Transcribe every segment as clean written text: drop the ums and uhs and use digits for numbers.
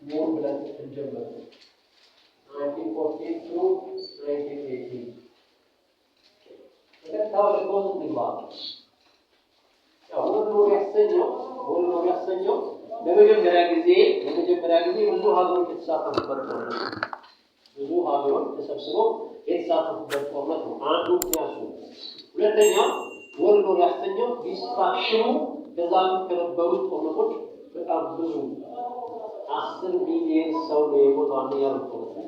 War ብለን እንጀምር። 1914 to 1918። በቀጥታ ወደ cause እንግባ። ያው World War ያሰኘው ለመጀመሪያ ጊዜ ብዙ ሀገሮች የተሳተፉበት ጦርነት ነው። ብዙ ሀገሮች ተሰብስበው የተሳተፉበት ጦርነት ነው። አንዱ ምክንያቱ ነው። ሁለተኛው World War ያሰኘው destruction ኑ ከዛ በፊት ከነበሩት ጦርነቶች በጣም ብዙ፣ 10 ሚሊዮን ሰው ነው የሞተው አንደኛ ዓለም ጦርነት ላይ።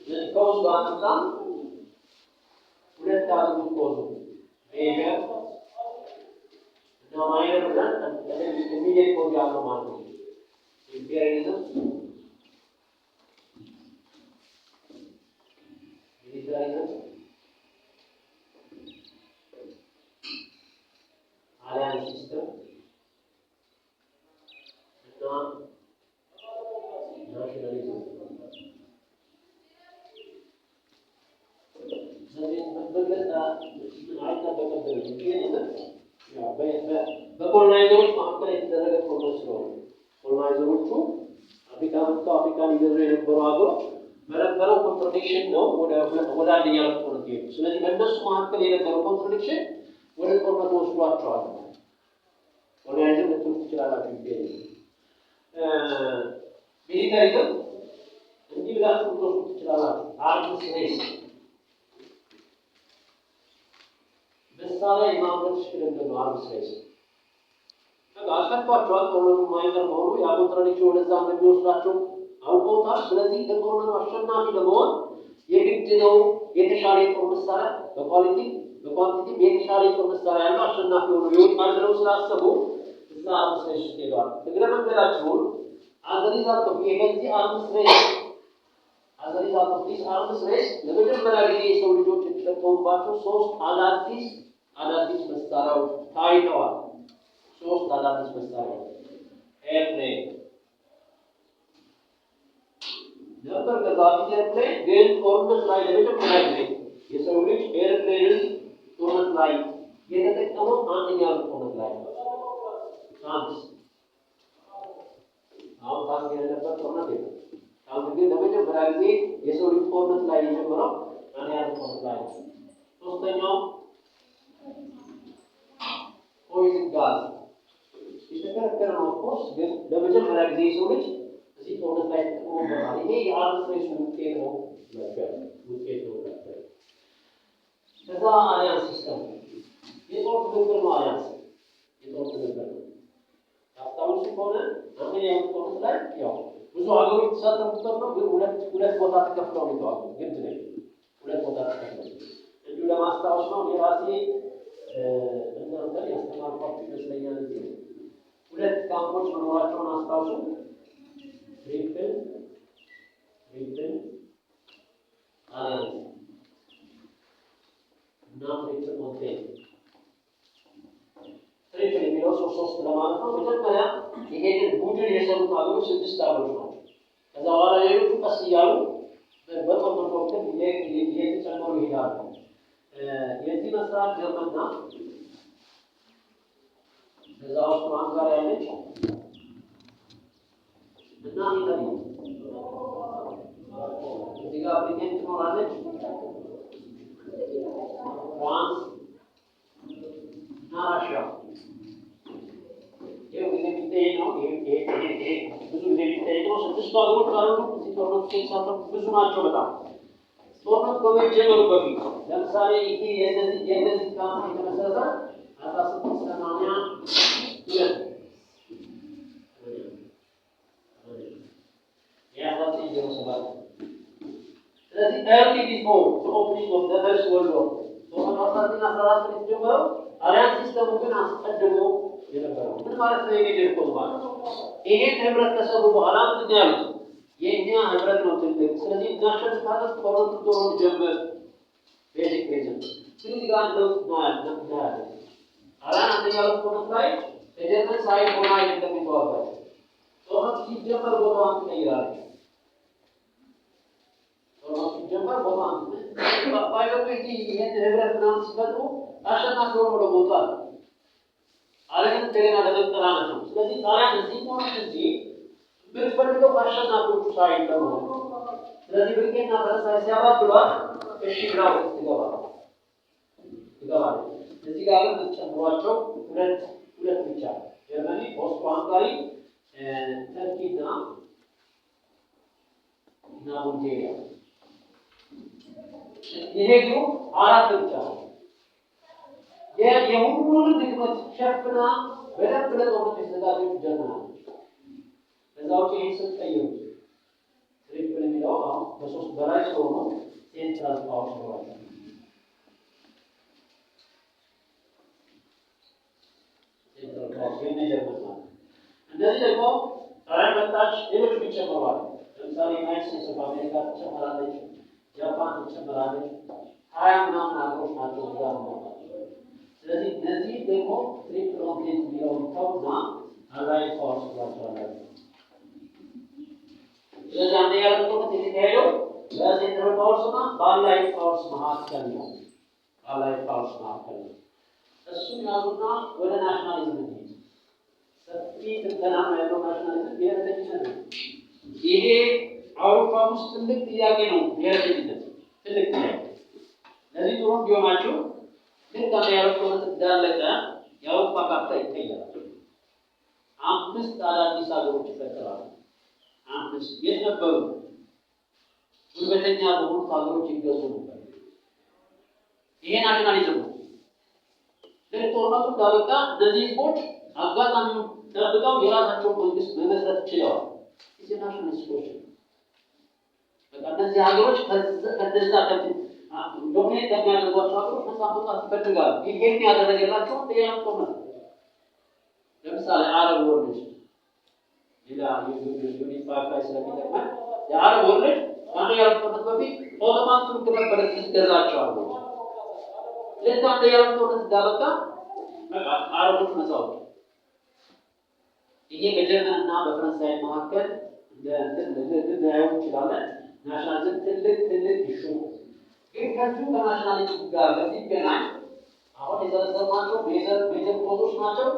ስለዚህ cause ጋር እንምጣ። ሁለት አሉ cause ኡ፣ major እና minor ብለን immediate cause ያለው ማለት ነው። Imperialism፣ militarism፣ alliance system እና nationalism። ስለዚህ መግለጽ አይጠበቅብንም። ኢምፔሪያሊዝም በ colonizer ኦች መካከል የተደረገ ጦርነት ስለሆነ colonizer ኦቹ አፍሪካ መጥተው አፍሪካን ይገዙ የነበሩ ሀገሮች በነበረው contradiction ነው ወደ አንደኛ ዓለም ጦርነት ሄዱ። ስለዚህ በእነሱ መካከል የነበረው contradiction ወደ ጦርነት ወስዷቸዋል። Colonialism ልትሉ ትችላላችሁ። ኢምፔሪያሊዝም፣ militarism እንዲህ ብላችሁ ልትወስዱ ትችላላችሁ። Arms race፣ መሳሪያ የማምረት ሽቅድምድም ነው። Arms race በቃ አስፈቷቸዋል። ጦርነቱ የማይቀር መሆኑ ያ contradiction ወደዛ እንደሚወስዳቸው አውቀውታል። ስለዚህ ለጦርነቱ አሸናፊ ለመሆን የግድ ነው የተሻለ የጦር መሳሪያ፣ በ quality በ quantity ም የተሻለ የጦር መሳሪያ ያለው አሸናፊ ሆኖ ይወጣል ብለው ስላሰቡ እዛ arms race ውስጥ ሄደዋል። እግረ መንገዳቸውን as a result of ይሄ በዚህ arms race፣ as a result of this arms race ለመጀመሪያ ጊዜ የሰው ልጆች የተጠቀሙባቸው ሶስት አዳዲስ መሳሪያዎች ታይተዋል። ሶስት አዳዲስ መሳሪያዎች። Airplane ነበር ከዛ በፊት፣ airplane ግን ጦርነት ላይ ለመጀመሪያ ጊዜ የሰው ልጅ airplane ን ጦርነት ላይ የተጠቀመው አንደኛ ዓለም ጦርነት ላይ ነው። ታንክስ፣ አሁን ታንክ የሌለበት ጦርነት የለም። ታንክ ግን ለመጀመሪያ ጊዜ የሰው ልጅ ጦርነት ላይ የጀመረው አንደኛ ዓለም ጦርነት ላይ ነው። ሶስተኛው poison gas የተከለከለ ነው። Of course ግን ለመጀመሪያ ጊዜ የሰው ልጅ እዚህ ጦርነት ላይ ተጠቅሞበታል። ይሄ የ arms race ኡ ውጤት ነው ውጤት ነው። ከዛ alliance system የጦር ትብብር ነው። Alliance የጦር ትብብር ነው። ታስታውሱ ከሆነ አንደኛ ዓለም ጦርነት ላይ ያው ብዙ ሀገሮች የተሳተፉበት ነው። ግን ሁለት ሁለት ቦታ ተከፍለው ነው የተዋጉት። ግድ ነው። ሁለት ቦታ ተከፍለው እንዲሁ ለማስታወስ ነው። እኔ ራሴ እናንተን ያስተማርኳችሁ ይመስለኛል። እዚህ ሁለት ካምፖች መኖራቸውን አስታውሱ። Triple Alliance እና Triple Entente። Triple የሚለው ሶስት ሶስት ለማለት ነው። መጀመሪያ ይሄንን ቡድን የሰሩት ሀገሮች ስድስት ሀገሮች ናቸው። ከዛ በኋላ ሌሎቹ ቀስ እያሉ በጦርነት ወቅት እየተጨመሩ ይሄዳሉ። የዚህ መስራት ጀርመን ናት። ከዛ ውስጥ ሃንጋሪ ያለች እና ኢታሊ፣ እዚህ ጋር ብሪቴን ትኖራለች፣ ፍራንስ እና ራሽያ። ይህ ጊዜ የሚጠየቅ ነው። ይሄ ብዙ ጊዜ የሚጠየቅ ነው። ስድስቱ ሀገሮች አሉ እዚህ ጦርነት ውስጥ የተሳተፉ፣ ብዙ ናቸው በጣም። ጦርነቱ ከመጀመሩ በፊት ለምሳሌ ይሄ የእነዚህ ካምፕ የተመሰረተው 1882፣ የ1907። ስለዚህ early before the opening of the First World War ጦርነቱ 1914 የተጀመረው፣ alliance system ኡ ግን አስቀድሞ የነበረው ምን ማለት ነው? የ major cause ማለት ይሄን ህብረት ከሰሩ በኋላ ምንድን ነው ያሉት? የእኛ ህብረት ነው ትልቅ፣ ስለዚህ እናሸንፋለን፣ ጦርነቱ ቶሎ እንጀምር። Basic reason ግን እዚህ ጋር አንድ ለውጥ እናያለን። ጣሊያን አንደኛ ዓለም ጦርነት ላይ ከጀርመን side ሆና አይደለም የተዋጋችው። ጦርነቱ ሲጀመር ቦታዋን ትቀይራለች። ጦርነቱ ሲጀመር ቦታዋን ባይዘው እዚህ ይሄን ህብረት ምናምን ሲፈጥሩ አሸናፊ ሆኖ ለመውጣት ዓለምን እንደገና ለመቀራመት ነው። ስለዚህ ጣሊያን እዚህ ሆነች እዚህ የምትፈልገው ከአሸናፊዎቹ side ለመሆን። ስለዚህ ብሪቴንና ፈረንሳይ ሲያባብሏት እሺ ብላ ወደ ትገባለች። እዚህ ጋር ግን የምትጨምሯቸው ሁለት ሁለት ብቻ፣ ጀርመኒ፣ ኦስትሮ ሃንጋሪ፣ ተርኪና እና ቡልጌሪያ። ይሄ group አራት ብቻ ነው። የሁሉንም ድክመት ሸፍና በደንብ ለጦርነት የተዘጋጀች ጀርመን አለች። ከዛ ውጭ ይህን ስም ቀይሩት። Triple የሚለው አሁን ከሶስት በላይ ስለሆኑ Central Power ብሏቸው። Central Power የነ ጀርመን ማለት። እነዚህ ደግሞ ጣሊያን መጣች፣ ሌሎች ይጨምረዋል። ለምሳሌ United States of America ትጨምራለች፣ ጃፓን ትጨምራለች። 20 ምናምን ሀገሮች ናቸው እዛ ነው። ስለዚህ እነዚህ ደግሞ Triple Entente የሚለውን ተውና Allied Powers ብሏቸዋል። ስለዚህ አንደኛ ዓለም ጦርነት የተካሄደው በ Central Powers እና በ Allied Powers መካከል ነው። በ Allied Powers መካከል ነው። እሱን ያዙና ወደ nationalism እንሂድ። ሰፊ ትንተና ነው ያለው። Nationalism ብሔረተኝነት ነው። ይሄ አውሮፓ ውስጥ ትልቅ ጥያቄ ነው። ብሔረተኝነት ትልቅ ጥያቄ። ለዚህ ጥሩ እንዲሆናችሁ ልክ አንደኛ ዓለም ጦርነት እንዳለቀ የአውሮፓ ካርታ ይቀየራል። አምስት አዳዲስ ሀገሮች ይፈጠራሉ። አምስት የት ነበሩ? ጉልበተኛ በሆኑት ሀገሮች ይገዙ ነበር። ይሄ nationalism ነው። ልክ ጦርነቱ እንዳበቃ እነዚህ ህዝቦች አጋጣሚውን ጠብቀው የራሳቸውን መንግስት መመስረት ችለዋል። ይህ nationalist ኦች በቃ እነዚህ ሀገሮች ከነዛ dominate ከሚያደርጓቸው ሀገሮች ነፃ መውጣት ይፈልጋሉ። ይሄን ያደረገላቸው ሌላ ጦርነት ነው። ለምሳሌ Arab world፣ ሌላ unit 5 ላይ ስለሚጠቅመን፣ የ Arab world ከአንደኛ ዓለም ጦርነት በፊት ኦቶማን ቱርክ ነበረች ስትገዛቸው አረቦች። ልክ አንደኛ ዓለም ጦርነት እንዳበቃ በቃ አረቦቹ ነፃ ወጡ። ይሄ በጀርመን እና በፈረንሳይ መካከል እንደ እንትን ልናየው እንችላለን። Nationalism ትልቅ ትልቅ issue ነው። ግን ከዚሁ ከ nationalism ጋር በሚገናኝ አሁን የዘረዘርናቸው major major cause ኦች ናቸው።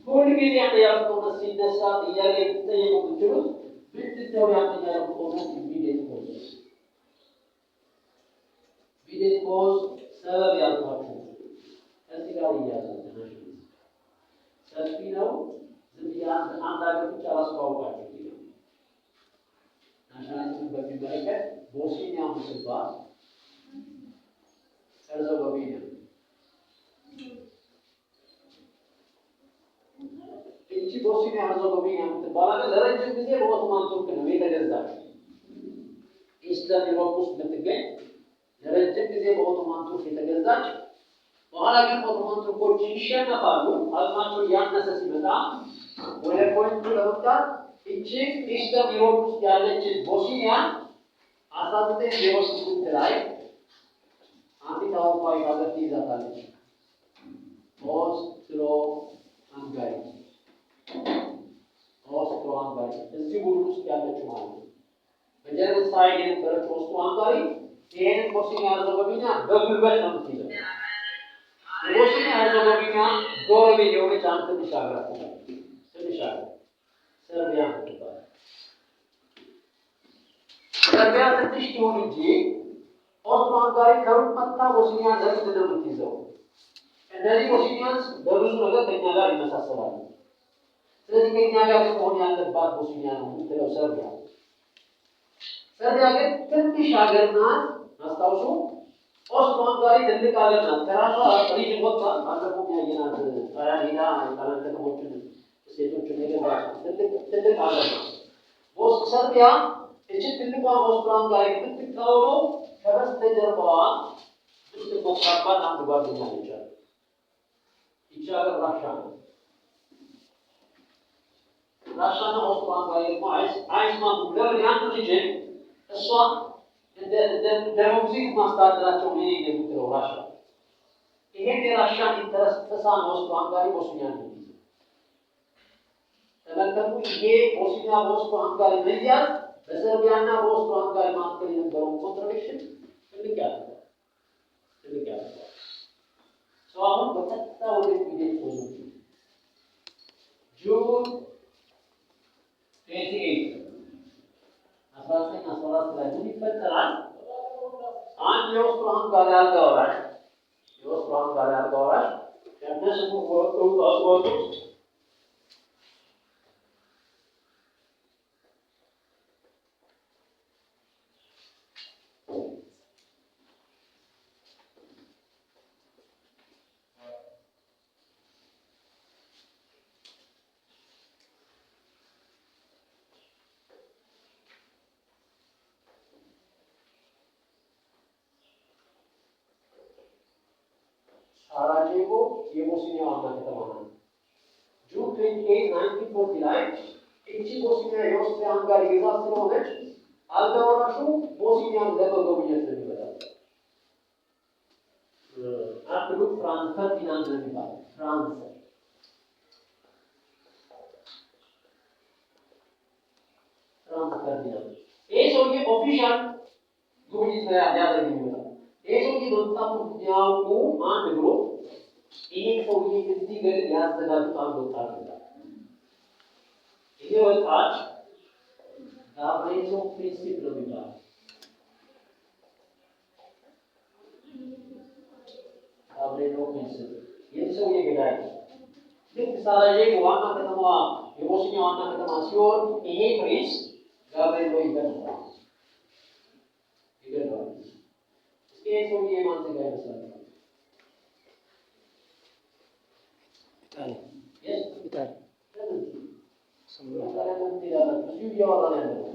ሁል ጊዜ አንደኛ ዓለም ጦርነት ሲነሳ ጥያቄ ልትጠየቁ የምትችሉት ምንድን ነው? የአንደኛ ዓለም ጦርነት immediate cause፣ immediate cause ሰበብ ያልኳችሁ ከዚህ ጋር እያያዛል። Nationalism ሰፊ ነው። ዝም ብዬ አንድ ሀገር ብቻ ላስተዋውቃችሁ። Nationalism በሚመለከት ቦስኒያ የምትባል፣ ሄርዘጎቪና፣ እቺ ቦስኒያ ሄርዘጎቪና የምትባል ሀገር ለረጅም ጊዜ በኦቶማን ቱርክ ነው የተገዛችው። Eastern Europe ውስጥ የምትገኝ፣ ለረጅም ጊዜ በኦቶማን ቱርክ የተገዛች፣ በኋላ ግን ኦቶማን ቱርኮች ይሸነፋሉ። አቅማቸው እያነሰ ሲመጣ ወደ point ኡ ለመምጣት እቺ Eastern Europe ውስጥ ያለችን ቦስኒያ 1908 ላይ አንዲት አውሮፓዊ ሀገር ትይዛታለች። ኦስትሮ ሃንጋሪ። ኦስትሮ ሃንጋሪ እዚህ ቡድን ውስጥ ያለችው ማለት ነው። በጀርመን side የነበረችው ኦስትሮ ሃንጋሪ ይሄንን ቦስኒያ ሄርዘጎቪና በጉልበት ነው የምትይዘው። የቦስኒያ ሄርዘጎቪና ጎረቤት የሆነች አንድ ትንሽ ሀገር፣ ትንሽ ሀገር ሰርቢያ የምትባል። ሰርቢያ ትንሽ ትሁን እንጂ ኦስትሮ ሃንጋሪ ከሩቅ መጥታ ቦስኒያ ለምንድን ነው የምትይዘው? እነዚህ Bosnians በብዙ ነገር ከኛ ጋር ይመሳሰላሉ። ስለዚህ ከኛ ጋር መሆን ያለባት ቦስኒያ ነው የምትለው ሰርቢያ። ሰርቢያ ግን ትንሽ ሀገር ናት። አስታውሱ፣ ኦስትሮ ሃንጋሪ ትልቅ ሀገር ናት። ከራሷ region ወጥታ ባለፈው ያየናት ጣሊያን ሄዳ የጣሊያን ከተሞችን state ኦችን የገዛች ትልቅ ትልቅ ሀገር ናት። ሰርቢያ እችን ትልቋን ኦስትሮ ሃንጋሪ የምትቃወመው ከበስተጀርባዋ የምትሞካባት አንድ ጓደኛ ነች። ይቺ ሀገር ራሻ ነው። ራሻና ኦስትሮ ሃንጋሪ ደግሞ አይስማሙም። ለምን? የአንዱ region እሷ እንደ ሞግዚት ማስተዳደራቸው እኔ ነኝ የምትለው ራሻ። ይሄን የራሻን interest ጥሳ ነው ኦስትሮ ሃንጋሪ ቦስኒያን የምትይዘው። ተመልከቱ፣ ይሄ ቦስኒያ በኦስትሮ ሃንጋሪ መያዝ በሰርቢያና በኦስትሮ ሃንጋሪ መካከል የነበረውን contradiction ትልቅ ያደርገዋል፣ ትልቅ ያደርገዋል። ሰው አሁን በቀጥታ ወደ immediate cause ኦች June 28 1914 ላይ ምን ይፈጠራል? አንድ የኦስትሮ ሃንጋሪ አልጋ ወራሽ፣ የኦስትሮ ሃንጋሪ አልጋ ወራሽ ከነስሙ ወጡት። ሳራጄቮ የቦስኒያ ዋና ከተማ ናት። June 28 1940 ላይ እቺ ቦስኒያ የኦስትሪያ ሃንጋሪ ግዛት ስለሆነች አልጋ ወራሹ ቦስኒያን ለመጎብኘት ነው የሚመጣው። Archduke ፍራንዝ ፈርዲናንድ ነው የሚባለው። ፍራንዝ ፈርዲናንድ። ይህ ሰውዬ official ጉብኝት ነው ሊያደርግ የሚመጣው። ይህ ሰውዬ መምጣቱ የሚያውቁ አንድ group ይሄ ሰውዬ እንዲገድል ያዘጋጁት አንድ ወጣት ነበር። ይሄ ወጣት ጋብሪሎ ፕሪንሲፕ ነው የሚባለው። ጋብሪሎ ፕሪንሲፕ የዚህ ሰውዬ ገዳይ ነው። ልክ ሳራጄቮ ዋና ከተማዋ፣ የቦስኒያ ዋና ከተማ ሲሆን ይሄ prince ጋብሪሎ ይገድለዋል ይገድለዋል። እስኪ ይሄ ሰውዬ የማን ዜጋ ይመስላል? ኢጣሊ። Yes? ኢጣሊ። ለምን? ስሙ። ጣሊያን ለምን ትሄዳላችሁ? እዚሁ እያወራን ያለ ነው።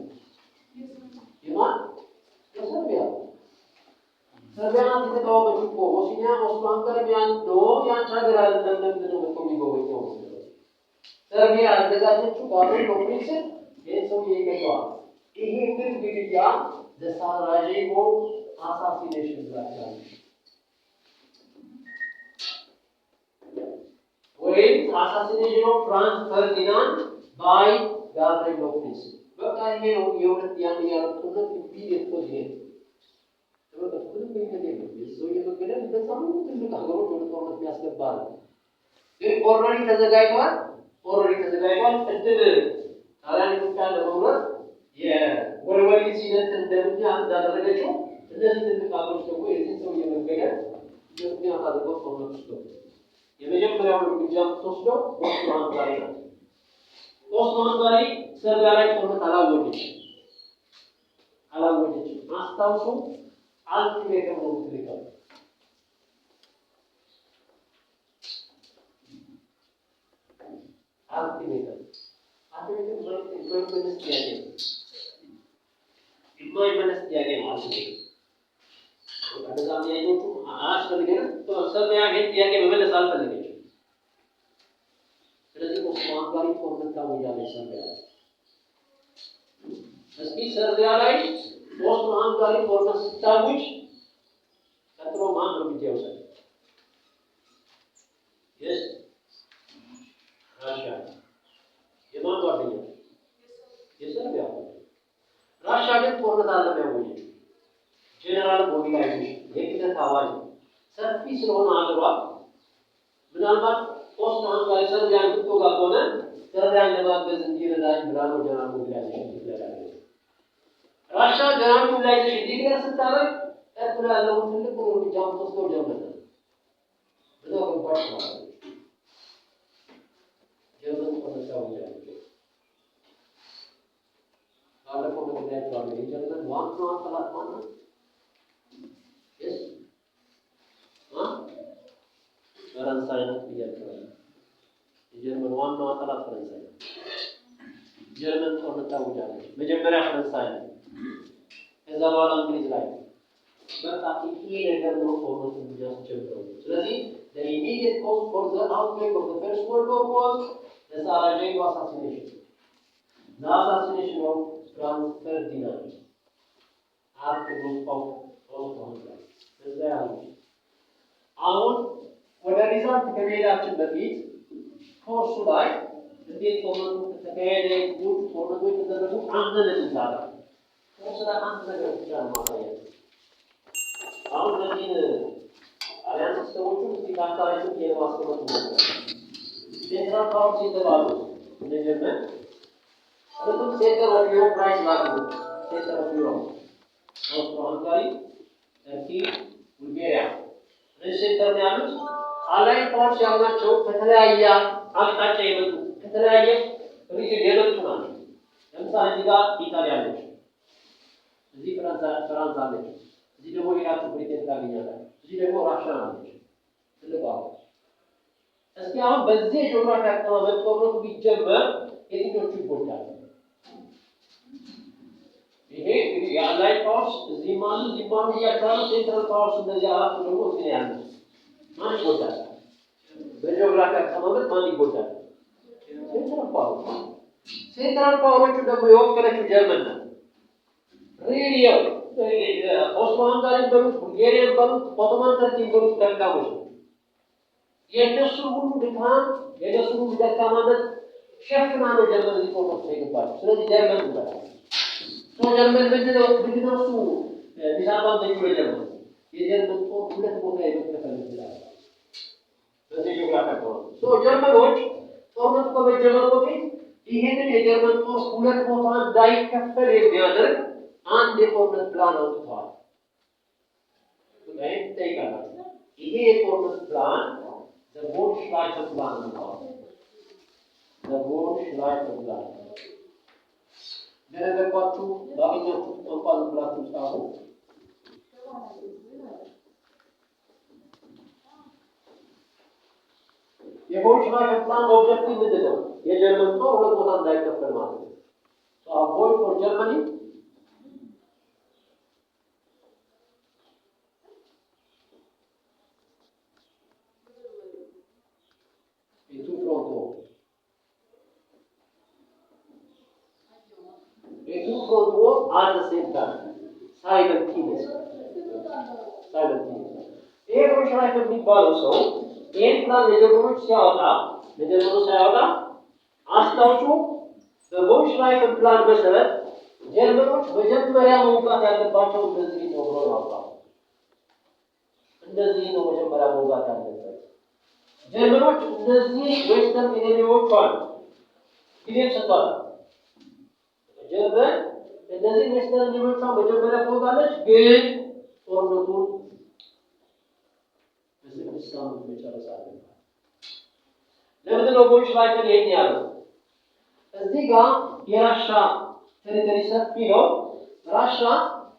የማን? የሰርቢያ። ሰርቢያ ናት የተቃወመችው እኮ። ቦስኒያ ኦስትሮ ሃንጋሪ ያን no፣ ያንቺ ሀገር አይደለም፣ ለምንድን ነው መጥቶ የሚጎበኘው? ሰርቢያ ያዘጋጀችው ጋብሪሎ ፕሪንስን ይህን ሰውዬ ይገለዋል። ይሄንን ግድያ Sarajevo assassination ብላችኋል ወይም assassination of Franz Ferdinand by Gavrilo Princip። በቃ ይሄ ነው የሁለት የአንደኛ ዓለም ጦርነት immediate cause ይሄ ነው። ተመልከቱ፣ ምንም ልዩነት የለም። የዚህ ሰውዬ መገደል እንደዛ ሁሉ ትልቅ ሀገሮች ወደ ጦርነት የሚያስገባ ነው። ግን already ተዘጋጅተዋል። Already ተዘጋጅተዋል። ቅድም ጣሊያን ኢትዮጵያን ለመውረር የወልወል incident እንደ ምክንያት እንዳደረገችው እነዚህ ትልቅ ሀገሮች ደግሞ የዚህን ሰውዬ መገደል እንደ ምክንያት አድርገው ጦርነት ውስጥ ገቡ። የመጀመሪያውን እርምጃ የምትወስደው ኦስትሮ ሃንጋሪ ናት። ኦስትሮ ሃንጋሪ ሰርቢያ ላይ ጦርነት አላወጀችም አላወጀችም። አስታውሱ፣ ultimatum ነው የምትልከው። Ultimatum፣ ultimatum የማይመለስ ጥያቄ ነው። የማይመለስ ጥያቄ ነው ultimatum። እንደዛ ጥያቄዎቹ አያስፈልገንም። ሰርቢያ ይሄን ጥያቄ መመለስ አልፈለገችም። ስለዚህ ኦስትሮ ሃንጋሪ ጦርነት ታውጃለች ሰርቢያ ላይ። እስኪ ሰርቢያ ላይ ኦስትሮ ሃንጋሪ ጦርነት ስታውጅ ቀጥሎ ማን እርምጃ ይወስዳል? Yes፣ ራሽያ። የማን ጓደኛ? የሰርቢያ። ራሽያ ግን ጦርነት አይደለም ያወጀችው። General mobilization፣ የክተት አዋጅ ነው። ሰፊ ስለሆነ ሀገሯ ምናልባት ኦስትሮ ሃንጋሪ ሰርቢያን የምትወጋ ከሆነ ሰርቢያን ለማገዝ እንዲረዳኝ ብላ ነው general mobilization declare ያደረገችው። ራሻ general mobilization declare ስታደርግ ቀጥሎ ያለውን ትልቁን እርምጃ የምትወስደው ጀርመን ናት። ምን አገባሽ ማለት ነው። ጀርመን ጦርነት ታውጃለች። ባለፈው ነግሬያቸዋለሁ። የጀርመን ዋናዋ ጠላት ማን ናት? Yes፣ ፈረንሳይ ናት ብያቸዋለሁ። የጀርመን ዋናዋ ጠላት ፈረንሳይ ናት። ጀርመን ጦርነት ታውጃለች። መጀመሪያ ፈረንሳይ ነው። ከዛ በኋላ እንግሊዝ ላይ ነው። በቃ ይሄ ነገር ነው ጦርነቱን የሚያስጀምረው። ስለዚህ the immediate cause for the outbreak of the First World War was the Sarajevo assassination. The assassination of Franz Ferdinand, Archduke of Austria-Hungary. እዛ ያሉ አሁን ወደ result ከመሄዳችን በፊት ኮርሱ ላይ እንዴት ጦርነቱ ተካሄደ፣ የትኞቹ ጦርነቶች ተደረጉ አንልም። እዛ ጋር ኮርስ ላይ አንድ ነገር ብቻ ነው ማሳየት። አሁን እነዚህን alliance system ኦቹን እስቲ ካርታ ላይ ዝም ብዬ ለማስቀመጥ ሞክራለሁ። Central Powers የተባሉት እነ ጀርመን ሁለቱም center of Europe ላይ ስላሉ፣ center of Europe ኦስትሮ ሃንጋሪ፣ ተርኪ፣ ቡልጌሪያ እነዚህ center ነው ያሉት። Allied powers ያልናቸው ከተለያየ አቅጣጫ የመጡ፣ ከተለያየ region የመጡ ናቸው። ለምሳሌ እዚህ ጋር ኢታሊያ አለች፣ እዚህ ፍራንስ አለች፣ እዚህ ደግሞ ሌላችሁ ብሪቴን ታገኛላችሁ፣ እዚህ ደግሞ ራሻ አለች ትልቋ። እስኪ አሁን በዚህ የጂኦግራፊ አቀማመጥ ጦርነቱ ቢጀመር የትኞቹ ይጎዳሉ? ይሄ እንግዲህ የ allied powers እዚህም አሉ፣ እዚህም አሉ ብያቸዋለሁ። Central powers እነዚህ አራቱ ደግሞ እዚህ ነው ያሉት። ማን ይጎዳል? በጂኦግራፊ አቀማመጥ ማን ይጎዳል? Central power። Central power ኦቹ ደግሞ የወከለችው ጀርመን ናት። Really ኦስትሮ ሃንጋሪን በሉት፣ ቡልጌሪያን በሉት፣ ኦቶማን ተርኪን በሉት ደካሞች ነው። የእነሱን ሁሉ ድካም፣ የእነሱን ሁሉ ደካማነት ሸፍና ነው ጀርመን እዚህ ጦርነት ውስጥ የገባችው። ስለዚህ ጀርመን ትበላለች። ጀርመን ምንድነው እሱ disadvantage ኡ ለጀርመን? የጀርመን ጦር ሁለት ቦታ የመከፈል ይችላል። በዚህ ጂኦግራፊ አካባቢ ጀርመኖች ጦርነቱ ከመጀመሩ በፊት ይህንን የጀርመን ጦር ሁለት ቦታ እንዳይከፈል የሚያደርግ አንድ የጦርነት ፕላን አውጥተዋል። ይህን ትጠይቃላችሁ። ይሄ የጦርነት ፕላን Von Schlieffen Plan ነው። Von Schlieffen Plan እንደነገርኳችሁ ባገኛችሁት ቋንቋ ዝም ብላችሁ ጻፉ። የ Von Schlieffen Plan objective ምንድን ነው? የጀርመን ጦር ሁለት ቦታ እንዳይከፈል ማለት ነው። Avoid for Germany two front war. A two front war at the same time. Simultaneous. Simultaneous. ይሄ ቮን ሽላይፈን የሚባለው ሰው ይሄን ፕላን ለጀርመኖች ሲያወጣ አስታውሱ፣ በቮን ሽላይፈን ፕላን መሰረት ጀርመኖች መጀመሪያ መውጋት ያለባቸው እንደዚህ ነው ብሎ ነው ያወጣው። እንደዚህ ነው መጀመሪያ መውጋት ያለበት። ጀርመኖች እነዚህ western enemy ዎቿን ጊዜም ሰጥቷል። ጀርመን እነዚህ western enemy ዎቿን መጀመሪያ ትወጋለች፣ ግን ጦርነቱን በ6 ሳምንት መጨረስ አለባት። ለምንድን ነው ቮን ሽላይፈን ይሄን ያለው? እዚህ ጋር የራሻ territory ሰፊ ነው። ራሻ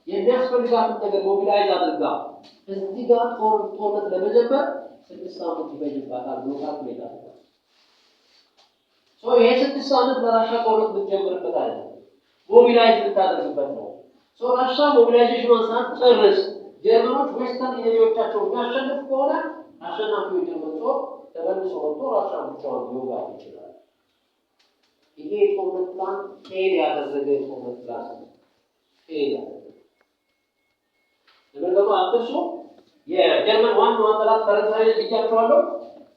የሚያስፈልጋትን ነገር mobilize አድርጋ እዚህ ጋር ጦርነት ለመጀመር 6 ሳምንት ይፈጅባታል ብሎ calculate አድርጓል። ይሄ 6 ሳምንት ለራሻ ጦርነት የምትጀምርበት አይደለም፣ mobilize የምታደርግበት ነው። ራሻ mobilization ኗን ሳትጨርስ ጀርመኖች western enemy ዎቻቸው የሚያሸንፍ ከሆነ አሸናፊው የጀርመን ጦር ተመልሶ መጥቶ ራሻን ብቻዋን ሊወጋት ይችላል። ይሄ የጦርነት ፕላን fail ያደረገ የጦርነት ፕላን ነው። Fail ያደረገ። ተመልከቱ፣ አትርሱ። የጀርመን ዋናዋ ጠላት ፈረንሳይ ነች ብያቸዋለሁ።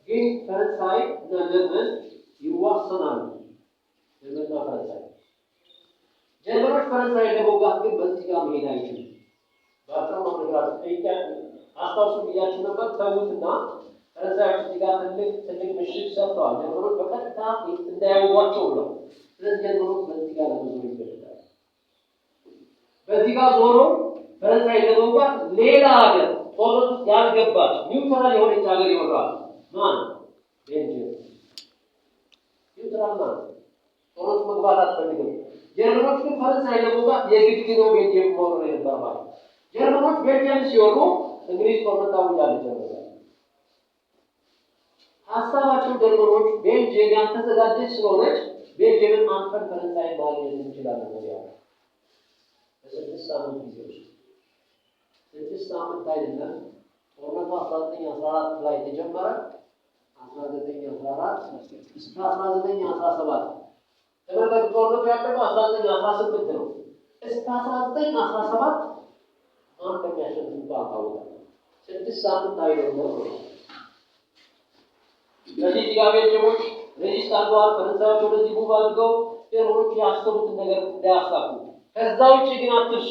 ግን ፈረንሳይ እና ጀርመን ይዋሰናሉ። ጀርመንና ፈረንሳይ፣ ጀርመኖች ፈረንሳይ ለመውጋት ግን በዚህ ጋር መሄድ አይችሉም። በአጭሩ ነው የምነግራችሁ። ጠይቄ አስታውሱ ብያችሁ ነበር። ተዉትና ፈረንሳዮች እዚህ ጋር ትልቅ ትልቅ ምሽግ ሰርተዋል። ጀርመኖች በቀጥታ እንዳይወጓቸው ብለው። ስለዚህ ጀርመኖች በዚህ ጋር ለመዞር ይገደዳሉ። በዚህ ጋር ዞሮ ፈረንሳይ ለመውጋት ሌላ ሀገር፣ ጦርነት ውስጥ ያልገባች neutral የሆነች ሀገር ይወራል። ማን? ቤልጅየም neutral ማለት ጦርነቱ መግባት አትፈልግም። ጀርመኖች ግን ፈረንሳይ ለመውጋት የግድ ነው ቤልጅየም መውረር የነበረባቸው። ጀርመኖች ቤልጅየም ሲወሩ እንግሊዝ ጦርነት ታውጃለች። ጀርመን ሀሳባቸው ጀርመኖች ቤልጅየም ያልተዘጋጀች ስለሆነች ቤልጅየምን አንፈን ፈረንሳይ ማግኘት እንችላለን ነው ያለው። በ6 ሳምንት ጊዜ ውስጥ፣ 6 ሳምንት አይደለም፣ ጦርነቱ 1914 ላይ ተጀመረ። 1914 እስከ 1917 ተመልከቱ። ጦርነቱ ያለቀው 1918 ነው። እስከ 1917 ማን እንደሚያሸንፍ እንኳን አልታወቀም። 6 ሳምንት አይደለም ነው። ስለዚህ እዚህ ጋር ቤልጅየሞች resist አድርገዋል። ፈረንሳዮች ወደዚህ move አድርገው ጀርመኖች ያሰቡትን ነገር እንዳያሳኩ። ከዛ ውጭ ግን አትርሱ፣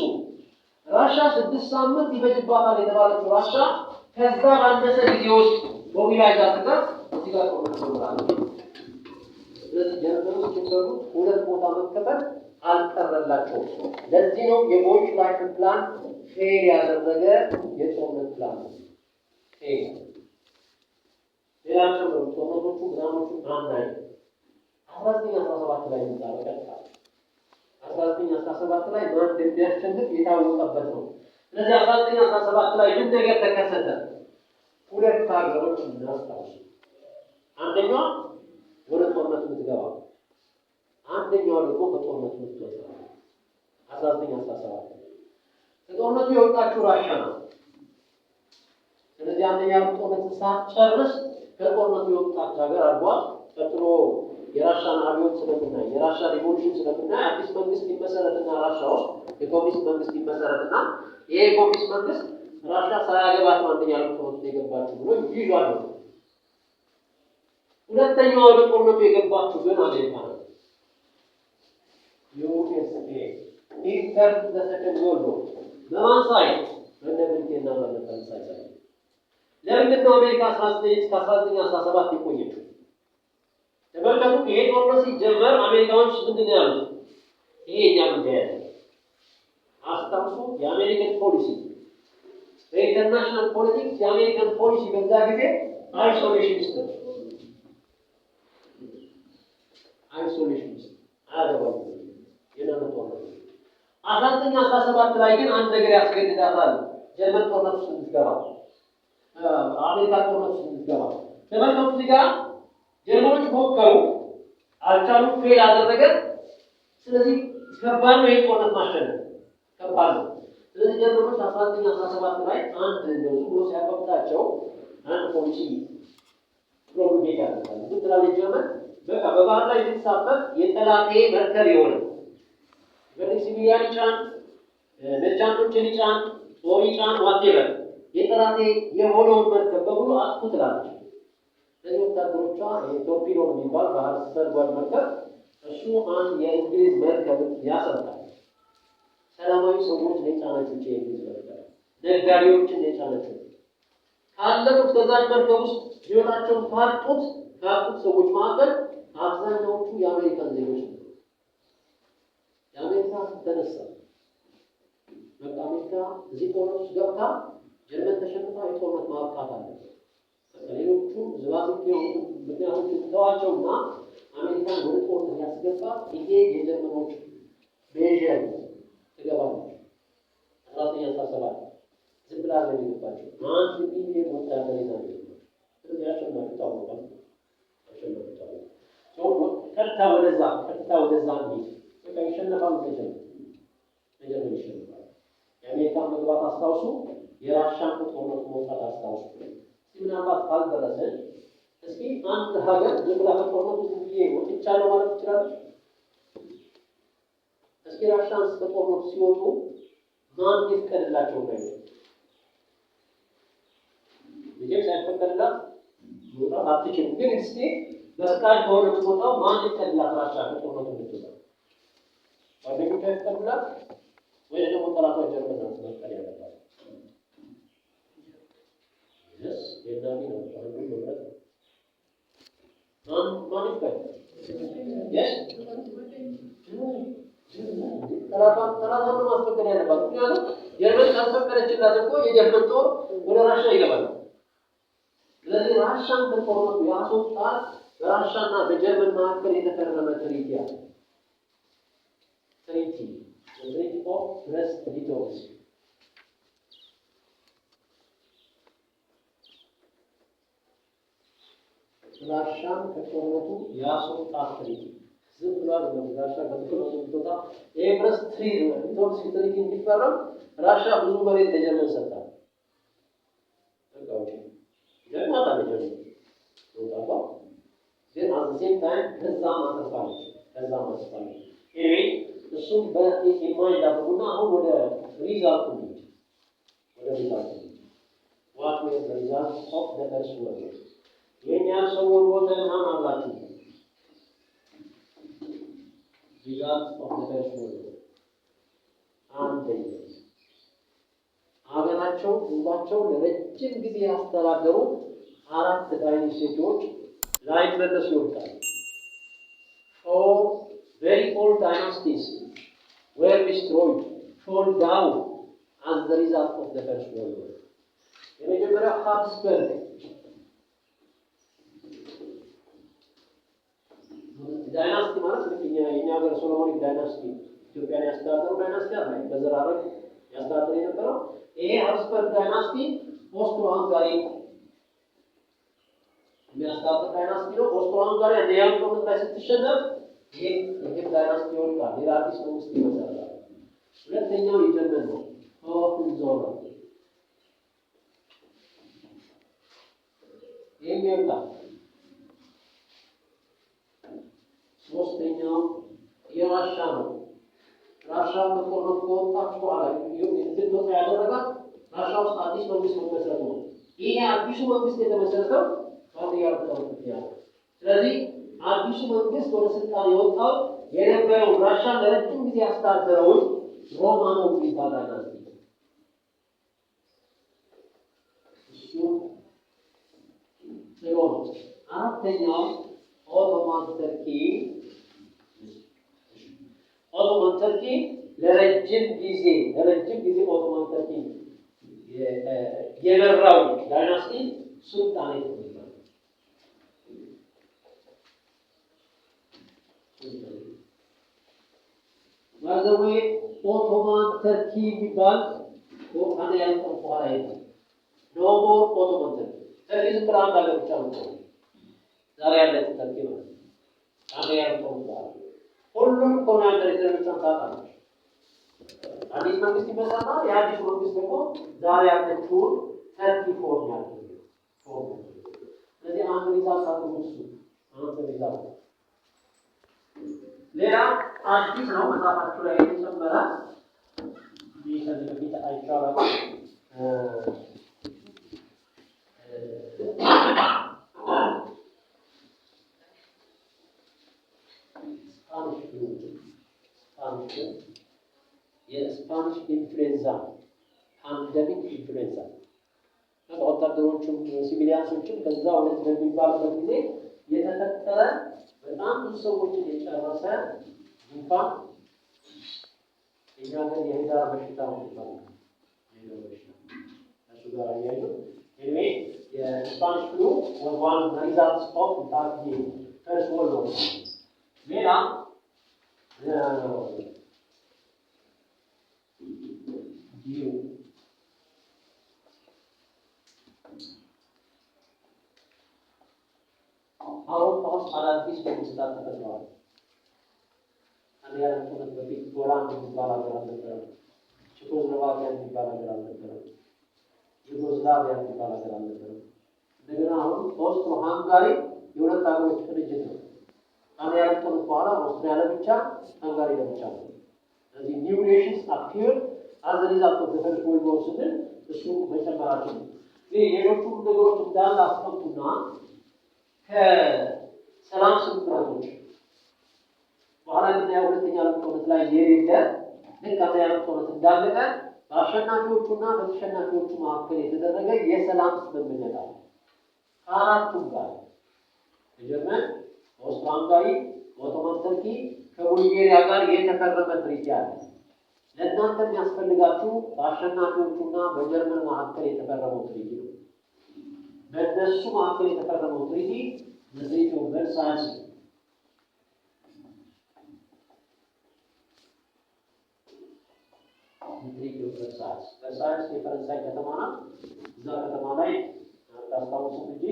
ራሻ 6 ሳምንት ይፈጅባታል የተባለችው ራሻ ከዛ ባነሰ ጊዜ ውስጥ mobilize አድርጋ እዚህ ጋር ጦርነት ጀምራለች። ስለዚህ ጀርመኖች የሰሩት ሁለት ቦታ መከፈል አልቀረላቸውም። ለዚህ ነው የ von Schlieffen plan fail ያደረገ የጦርነት ፕላን ነው። Fail ሌላ ጨምሮ ጦርነቶቹ ምናምኖቹ አናይ። 1917 ላይ ይምጣ በቀጥታ። 1917 ላይ ማን እንደሚያሸንፍ የታወቀበት ነው። ስለዚህ 1917 ላይ ምን ነገር ተከሰተ? ሁለት ሀገሮች እናስታውስ። አንደኛዋ ወደ ጦርነት የምትገባ፣ አንደኛዋ ደግሞ ከጦርነቱ የምትወጣ። 1917 ከጦርነቱ የወጣችው ራሻ ነው። ስለዚህ አንደኛ ጦርነት ሳትጨርስ ከጦርነቱ የወጣች ሀገር አድርጓት። ቀጥሎ የራሻን አብዮት ስለምናይ፣ የራሻ revolution ስለምናይ፣ አዲስ መንግስት ይመሰረትና ራሻ ውስጥ የኮሚኒስት መንግስት ይመሰረትና ይሄ የኮሚኒስት መንግስት ራሻ ሳያገባት ነው አንደኛ ዓለም ጦርነት የገባችው ብሎ ይዟል ነው። ሁለተኛው ወደ ጦርነቱ የገባችው ግን አሜሪካ ነው። USA entered the Second World War በማን side? በነ ብሪቴንና በነ ፈረንሳይ side። ለምንድን ነው አሜሪካ 19 እስከ 1917 የቆየችው? ተመልከቱ። ይሄ ጦርነት ሲጀመር አሜሪካኖች ምንድን ነው ያሉት? ይሄ የኛ ጉዳይ አይደለም። አስታውሱ፣ የአሜሪካን ፖሊሲ በ international politics፣ የአሜሪካን ፖሊሲ በዛ ጊዜ isolationist ነው። Isolationist፣ አያገባኝም የናንተ ጦርነት። 1917 ላይ ግን አንድ ነገር ያስገድዳታል። ጀርመን ጦርነት ውስጥ እንድትገባ፣ አሜሪካ ጦርነት ውስጥ እንድትገባ። ተመልከቱ፣ እዚህ ጋር ጀርመኖች ሞከሩ፣ አልቻሉም፣ fail አደረገ። ስለዚህ ከባድ ነው፣ ይሄ ጦርነት ማሸነፍ ከባድ ነው። ስለዚህ ጀርመኖች 1917 ላይ አንድ እንደው ዝም ብሎ ሲያቀብጣቸው አንድ ፖሊሲ promulgate ያደርጋሉ። ምን ትላለች ጀርመን? በቃ በባህር ላይ የሚንሳፈፍ የጠላቴ መርከብ የሆነ በንግ civilian ይጫን፣ merchant ኦችን ይጫን፣ ጦር ይጫን፣ whatever የጠላቴ የሆነውን መርከብ በሙሉ አጥፉ ትላለች። ስለዚህ ወታደሮቿ የቶርፒዶ የሚባል ባህር ሰርጓጅ መርከብ እሱ አንድ የእንግሊዝ መርከብ ያሰምጣል። ሰላማዊ ሰዎች ነው የጫነችው የእንግሊዝ መርከብ፣ ነጋዴዎችን ነው የጫነችው። ካለቁት ከዛች መርከብ ውስጥ ህይወታቸውን ካጡት ሰዎች መካከል አብዛኛዎቹ የአሜሪካን ዜጎች ነበሩ። የአሜሪካ ተነሳ። በቃ አሜሪካ እዚህ ጦርነት ውስጥ ገብታ ጀርመን ተሸንፋ የጦርነት ማብቃት አለበት። በቃ ሌሎቹ ዝባዝንኬ የሆኑትን ምክንያቶችን ተዋቸውና አሜሪካን ወደ ጦርነት ያስገባ ይሄ የጀርመኖች measure ነው። ትገባለች። 1917 ዝም ብላ ነው የገባችው። 1 ሚሊዮን ወታደር ይዛ ነው የገባችው። ስለዚህ አሸናፊ ታወቀ። አሸናፊ ታወቀ። ቀጥታ ወደዛ እንሂድ። በቃ ይሸነፋሉ። መጀመር ይሸነፋሉ። የአሜሪካን መግባት አስታውሱ። የራሻን ጦርነቱ መውጣት አስታውሱ። እስኪ ምናልባት ካልደረሰን እስኪ አንድ ሀገር ዝም ብላ ከጦርነቱ ዝም ብዬ ወጥቻለሁ ማለት ትችላለች? እስኪ ራሻንስ ከጦርነቱ ሲወጡ ማን ይፍቀድላቸው እንዳይወጡ? መቼም ሳይፈቀድላት መውጣት አትችልም። ግን እስኪ በፍቃድ ከሆነ የምትወጣው ማን ይፍቀድላት ራሻ ከጦርነቱ እንድትወጣ? ጓደኞቿ ይፍቀዱላት ወይ ደግሞ ጠላቷ ጀርመን ናት መፍቀድ ያለባት? Yes፣ የናቢ ነው፣ አንዱ መምረጥ ነው። ማን ማን ይፍቀድ? Yes፣ ጠላቷን ነው ማስፈቀድ ያለባት። ምክንያቱም ጀርመን ካልፈቀደችላት እኮ የጀርመን ጦር ወደ ራሻ ይገባል። ስለዚህ ራሻን ከጦርነቱ ያስወጣት በራሻና በጀርመን መካከል የተፈረመ treaty አለ። Treaty of Brest Litovsk። ራሻን ከጦርነቱ ያስወጣት treaty ዝም ብሎ አይደለም። ራሻ ከጦርነቱ እንድትወጣ ይሄ Brest Litovsk treaty እንዲፈረም ራሻ ብዙ መሬት ለጀርመን ሰጥታል። በቃ ውጪ ይጠቅማታል ለጀርመን መውጣቷ፣ ግን at same time ከዛም አትርፋለች፣ ከዛም አትርፋለች። Anyway እሱም በ mind አድርጉና አሁን ወደ result ኡ እንሂድ። ወደ result ኡ እንሂድ። What were the result of the First World War? ይሄን ያህል ሰው ሞተ ምናምን አላችሁ። Result of the First World War፣ አንደኛ ሀገራቸው ህዝባቸው ለረጅም ጊዜ ያስተዳደሩ አራት dynasty ዎች ላይመለሱ ይወድቃሉ። Four very old dynasties were destroyed, fall down as the result of the First World War. የመጀመሪያው ሃብስበርግ dynasty ማለት ልክ የኛ ሀገር Solomonic dynasty፣ ኢትዮጵያን ያስተዳደሩ dynasty አለ፣ በዘር ሐረግ ያስተዳደር የነበረው። ይሄ ሃብስበርግ dynasty ኦስትሮ ሃንጋሪ የሚያስተዳድር dynasty ነው። ኦስትሮ ሃንጋሪ አንደኛ ዓለም ጦርነት ላይ ስትሸነፍ ይሄ dynasty ይወድቃል። ሌላ አዲስ መንግስት ይመሰረታል። ሁለተኛው የጀርመን ነው። ሆሄንዞለርን፣ ይህም ይወድቃል። ሶስተኛው የራሻ ነው። ራሻ ከጦርነቱ ከወጣች በኋላ እንድትወጣ ያደረጋት ራሻ ውስጥ አዲስ መንግስት መመስረቱ ነው። ይሄ አዲሱ መንግስት የተመሰረተው በአንደኛ ዓለም ጦርነት ምክንያት ነው። ስለዚህ አዲሱ መንግስት ወደ ስልጣን የወጣው የነበረውን ራሻ ለረጅም ጊዜ ያስተዳደረውን ሮማኖቭ የሚባል dynasty እሱ ጥሎ ነው። አራተኛው ኦቶማን ተርኪ። ኦቶማን ተርኪ ለረጅም ጊዜ ኦቶማን ተርኪ የመራው dynasty ሱልጣኔት ነው የሚባለው። By the way, ኦቶማን ተርኪ የሚባል አንደኛ ዓለም ጦርነት በኋላ የለም። No more ኦቶማን ተርኪ። ተርኪ ዝም ብላ አንድ ሀገር ብቻ ነው። ዛሬ ያለችው ተርኪ ማለት ነው። አንደኛ ዓለም ጦርነት በኋላ ሁሉም colonial territory ዎቿን ታጣለች። አዲስ መንግስት ይመሰረታል። የአዲሱ መንግስት ደግሞ ዛሬ ያለችውን ተርኪ form ያደርጋል። Form። ስለዚህ አንድ result አድርጉ፣ እሱ አንድ result። ሌላ አዲስ ነው መጽሐፋችሁ ላይ የተጨመረ፣ ይህ ከዚህ በፊት አይቼው። Spanish flu፣ Spanish flu፣ የ Spanish influenza፣ pandemic influenza፣ ወታደሮቹም civilians ኦችም ከዛ ወደዚህ በሚባልበት ጊዜ የተፈጠረ በጣም ብዙ ሰዎችን የጨረሰ ጉንፋን፣ የኛ ሀገር የህዳር በሽታ ነው የሚባለው። የህዳር በሽታ እሱ ጋር አያይዞ anyway የ Spanish flu was one of the results of, in fact, the First World War። ሌላ new አውሮፓ ውስጥ አዳዲስ መንግስታት ተፈጥረዋል። አንደኛ ዓለም ጦርነት በፊት ፖላንድ የሚባል ሀገር አልነበረም። ቼኮስሎቫኪያ የሚባል ሀገር አልነበረም። ዩጎዝላቪያ የሚባል ሀገር አልነበረም። እንደገና አሁን ኦስትሮ ሃንጋሪ የሁለት ሀገሮች ቅንጅት ነው። አንደኛ ዓለም ጦርነት በኋላ ኦስትሪያ ለብቻ፣ ሃንጋሪ ለብቻ ነው። ስለዚህ new nations appear as result of the First World War ስንል እሱ መጨመራችን ነው። ግን ሌሎቹም ነገሮች እንዳለ አስቀምጡና ከሰላም ስምምነቶች በኋላ የምናየው ሁለተኛ ዓለም ጦርነት ላይ የሌለ፣ ልክ አንደኛ ዓለም ጦርነት እንዳለቀ በአሸናፊዎቹና በተሸናፊዎቹ መካከል የተደረገ የሰላም ስምምነት አለ። ከአራቱም ጋር፣ ከጀርመን፣ ከኦስትሮ ሃንጋሪ፣ ከኦቶማን ተርኪ፣ ከቡልጌሪያ ጋር የተፈረመ treaty አለ። ለእናንተ የሚያስፈልጋችሁ በአሸናፊዎቹና በጀርመን መካከል የተፈረመው treaty ነው። በእነሱ መካከል የተፈረመው treaty Treaty of Versailles ነው። Treaty of Versailles። ቨርሳይልስ የፈረንሳይ ከተማ ናት። እዛ ከተማ ላይ አታስታውሱም እንጂ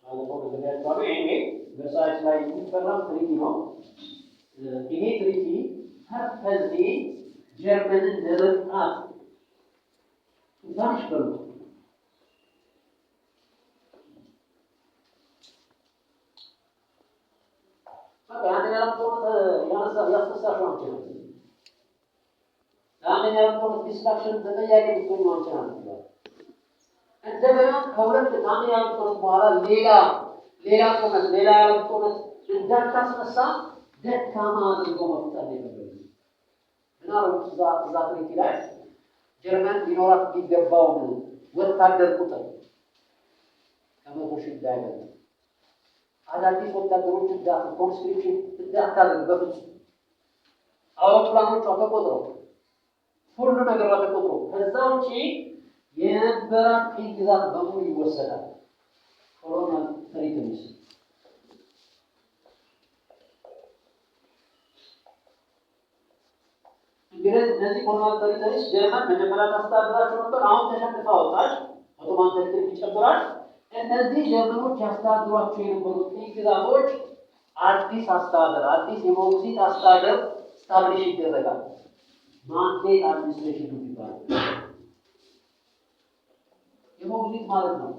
ባለፈው ነግሬያችኋለሁ። Anyway ቨርሳይልስ ላይ የሚፈረም treaty ነው። ይሄ treaty purposely ጀርመንን ለመቅጣት punish በሉት። በቃ የአንደኛ ዓለም ጦርነት ያስነሳሽው አንቺ ነው። ለአንደኛ ዓለም ጦርነት destruction ተጠያቂ የምትሆኚው አንቺ ናት ብለዋል። እንደገና ከአንደኛ ዓለም ጦርነት በኋላ ሌላ ጦርነት፣ ሌላ የዓለም ጦርነት እንዳታስነሳ ደካማ አድርገው መፍጠር ነው የፈለጉት። ምን አደረጉት? እዛ treaty ላይ ጀርመን ሊኖራት የሚገባውን ወታደር ቁጥር ከ100,000 እንዳይበልጥ አዳዲስ ወታደሮች conscription እንዳታደርግ በፍጹም። አውሮፕላኖቿ ተቆጥረው፣ ሁሉ ነገሯ ተቆጥሮ፣ ከዛ ውጪ የነበራት ቅኝ ግዛት በሙሉ ይወሰዳል። Colonial territories። እንግዲህ እነዚህ colonial territories ጀርመን መጀመሪያ ታስተዳድራቸው ነበር። አሁን ተሸንፋ ወጣች። ኦቶማን territory ይጨምራል። እነዚህ ጀርመኖች ያስተዳድሯቸው የነበሩት ቅኝ ግዛቶች አዲስ አስተዳደር፣ አዲስ የሞግዚት አስተዳደር establish ይደረጋል። Mandate administration ነው የሚባለው። የሞግዚት ማለት ነው።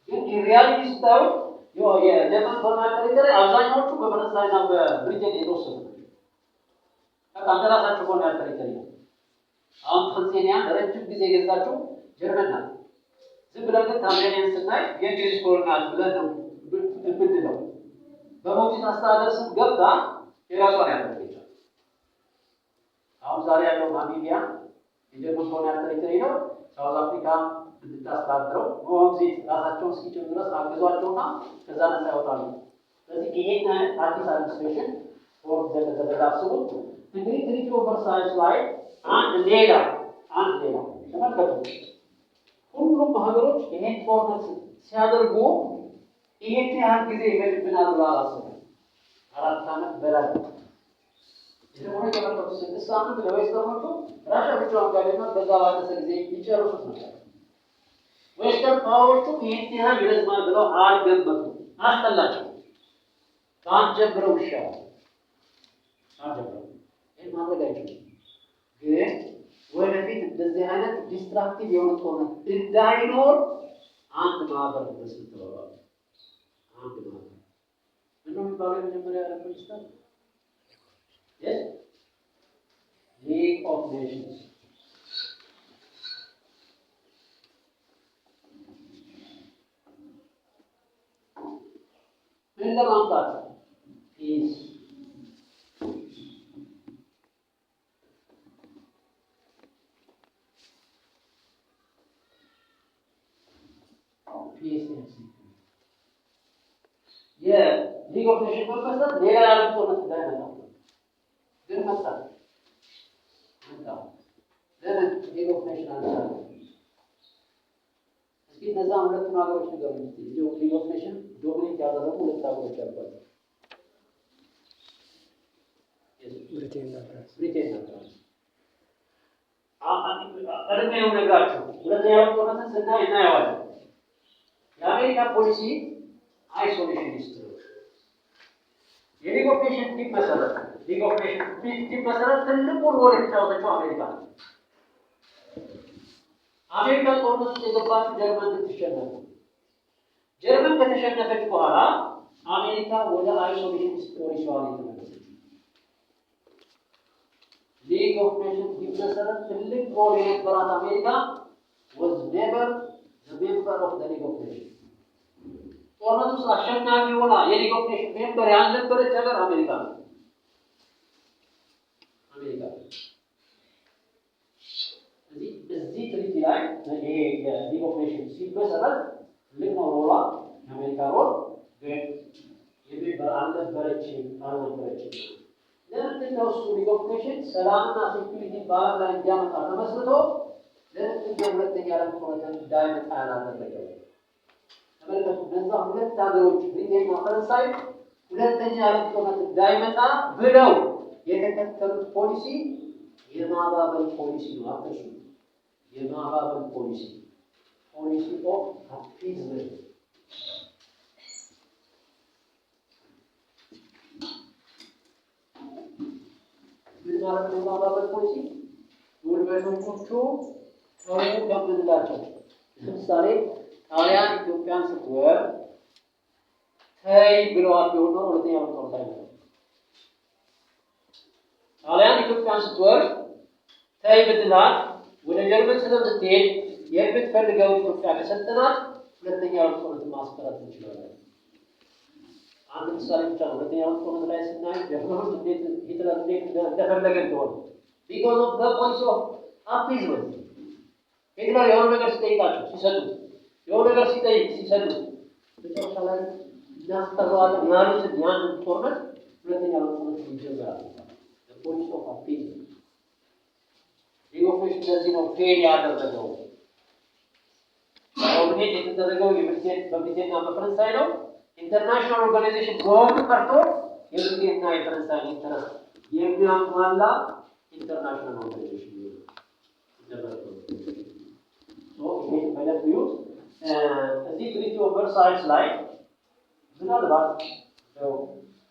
ግን reality ስታዩ የጀርመን colonial territory አብዛኛዎቹ በፈረንሳይና በብሪቴን የተወሰዱ ናቸው። በቃ እንደራሳቸው colonial territory ነው። አሁን ታንዛኒያን ለረጅም ጊዜ የገዛችው ጀርመን ናት። ዝም ብለን ግን ታንዛኒያን ስናይ የእንግሊዝ colonial ብለን ነው የምንለው። በሞግዚት አስተዳደር ስም ገብታ የራሷን ያደረገችው። አሁን ዛሬ ያለው ናሚቢያ የጀርመን colonial territory ነው። South Africa እንድታስተዳድረው በሞግዚት ራሳቸውን እስኪችሉ ድረስ አግዟቸውና ከዛ ነፃ ያወጣሉ። ስለዚህ ይሄን አይነት አዲስ administration form እንደተደረገ አስቡት። እንግዲህ Treaty of Versailles ላይ አንድ ሌላ ተመልከቱ። ሁሉም ሀገሮች ይሄን ጦርነት ሲያደርጉ ይሄን ያህል ጊዜ ይፈጅብናል ብለው አላሰቡም። 4 ዓመት በላይ የሆነ የተመለከቱ 6 ሳምንት ለ western ኦቹ ራሻ ብቻዋን ጋገና በዛ ባነሰ ጊዜ ይጨርሱት ነበር። Western power ኦቹ ይህን ያህል ይረዝማል ብለው አልገመቱም። አስጠላቸው። ባንጀምረው ይሻላል። ባንጀምረው ይህን ማድረግ አይችሉም። ግን ወደፊት እንደዚህ አይነት destructive የሆነ ጦርነት እንዳይኖር አንድ ማህበር መስርት ተባባሉ። አንድ ማህበር ምን ነው የሚባለው? የመጀመሪያ መንግስታት League of Nations። ምን ለማምጣት? Peace። Peace and security። የ League of Nation መመስረት ሌላ የዓለም ጦርነት እንዳይመጣ ግን መጣ መጣ። ለምን League of Nation አልቻለም? እስኪ እነዛን ሁለቱን ሀገሮች ንገሩኝ እስኪ። League of Nation dominate ያደረጉ ሁለት ሀገሮች ያሏቸው። ብሪቴን እና ፍራንስ። ብሪቴን እና ፍራንስ። ቀድሜ ነው ነግራችሁ፣ ሁለተኛ የዓለም ጦርነትን ስናይ እናየዋለን። የአሜሪካ ፖሊሲ isolationist ነው። የ League of Nation እንዲመሰረት League of Nation እንዲመሰረት ትልቁን role የተጫወተችው አሜሪካ ነው። አሜሪካ ጦርነት ውስጥ የገባችው ጀርመን እንድትሸነፍ ነው። ጀርመን ከተሸነፈች በኋላ አሜሪካ ወደ isolationist ፖሊሲዋ ነው የተመለሰችው። League of Nation እንዲመሰረት ትልቅ role የነበራት አሜሪካ was never the member of the League of Nations። ጦርነት ውስጥ አሸናፊ ሆና የ League of Nation member ያልነበረች ሀገር አሜሪካ ነው። አሜሪካ እዚህ treaty ላይ ይሄ የ League of Nation ሲመሰረት ትልቅ ነው role ዋ፣ የአሜሪካ role ግን የ member አልነበረችም አልነበረችም። ለምንድን ነው እሱ League of Nation ሰላምና security በዓለም ላይ እንዲያመጣ ተመስርቶ ለምንድን ነው ሁለተኛ ዓለም ጦርነት እንዳይመጣ ያላደረገው? ተመልከቱ፣ እነዛ ሁለት ሀገሮች ብሪቴንና ፈረንሳይ ሁለተኛ ዓለም ጦርነት እንዳይመጣ ብለው የተከተሉት ፖሊሲ የማባበል ፖሊሲ ነው። አትርሱ። የማባበል ፖሊሲ፣ policy of appeasement። ምን ማለት ነው? የማባበል ፖሊሲ ጉልበተኞቹ ተው ከምንላቸው፣ ለምሳሌ ጣሊያን ኢትዮጵያን ስትወር ተይ ብለዋት ቢሆን ኖሮ ሁለተኛ ዓለም ጦርነት አይመጣም። ጣሊያን ኢትዮጵያን ስትወር ተይ ብትላት ወደ ጀርመን ስለምትሄድ የምትፈልገው ኢትዮጵያ ከሰጠናት ሁለተኛ ዓለም ጦርነት ማስቀረት እንችላለን። አንድ ምሳሌ ብቻ ነው። ሁለተኛ ዓለም ጦርነት ላይ ስናይ ጀርመኖች እንዴት፣ ሂትለር እንዴት እንደፈለገ እንደሆነ because of the policy of appeasement። ሂትለር የሆነ ነገር ሲጠይቃቸው ሲሰጡት፣ የሆነ ነገር ሲጠይቅ ሲሰጡት፣ መጨረሻ ላይ እናስቀረዋለን ያሉትን ያንን ጦርነት ሁለተኛ ዓለም ጦርነት ይጀምራል። Policy of appeasement League of Nation ለዚህ ነው fail ያደረገው። Dominate የተደረገው በብሪቴንና በፈረንሳይ ነው። International organization መሆኑ ቀርቶ የብሪቴንና የፈረንሳይ interest የሚያሟላ international organization ነው። International organization ይሄን በደንብ ይዩት። እዚህ Treaty of Versailles ላይ ምናልባት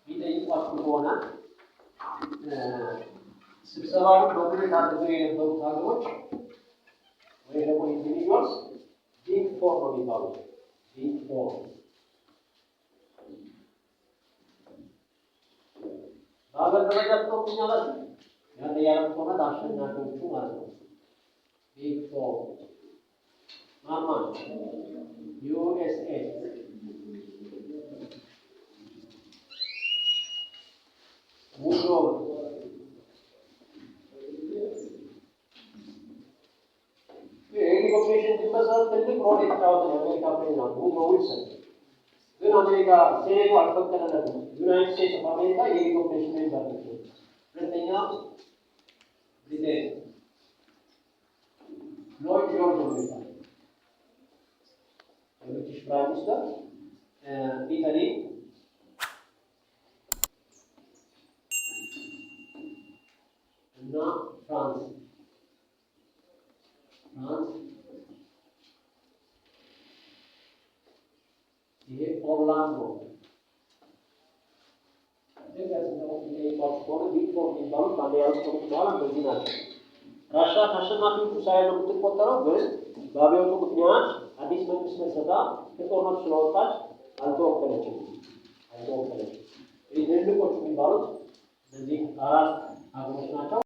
የሚጠይቋችሁ ከሆነ ስብሰባውን dominate አድርገው የነበሩት ሀገሮች ወይ ደግሞ individuals Big Four ነው የሚባሉት። Big Four በሀገር ደረጃ ትጠቁኛላችሁ። ያን የዓለም ጦርነት አሸናፊዎቹ ማለት ነው። Big Four ማን ማን? USA፣ ውድሮ የ League of Nation እንዲመሰረት ትልቅ role የተጫወተ የአሜሪካ ፕሬዚዳንት ውድሮ ዊልሰን ግን አሜሪካ ሴኔቱ አልፈቀደለትም። United States of America የ League of Nation member ነች። ሁለተኛ ብሪቴን ሎይድ ጆርጅ ነው የሚባለው የ British Prime Minister፣ Italy እና France ይሄ ኦርላንዶ ከሆነ Big Four የሚባሉት በአንደኛ ዓለም ጦርነት በኋላ እንደዚህ ናቸው። ራሻ ከአሸናፊዎቹ ሳይሆን ነው የምትቆጠረው፣ ግን በአብዮቱ ምክንያት አዲስ መንግስት መስረታ ከጦርነቱ ስለወጣች አልተወከለችም። ትልልቆቹ የሚባሉት እነዚህ አራት ሀገሮች ናቸው።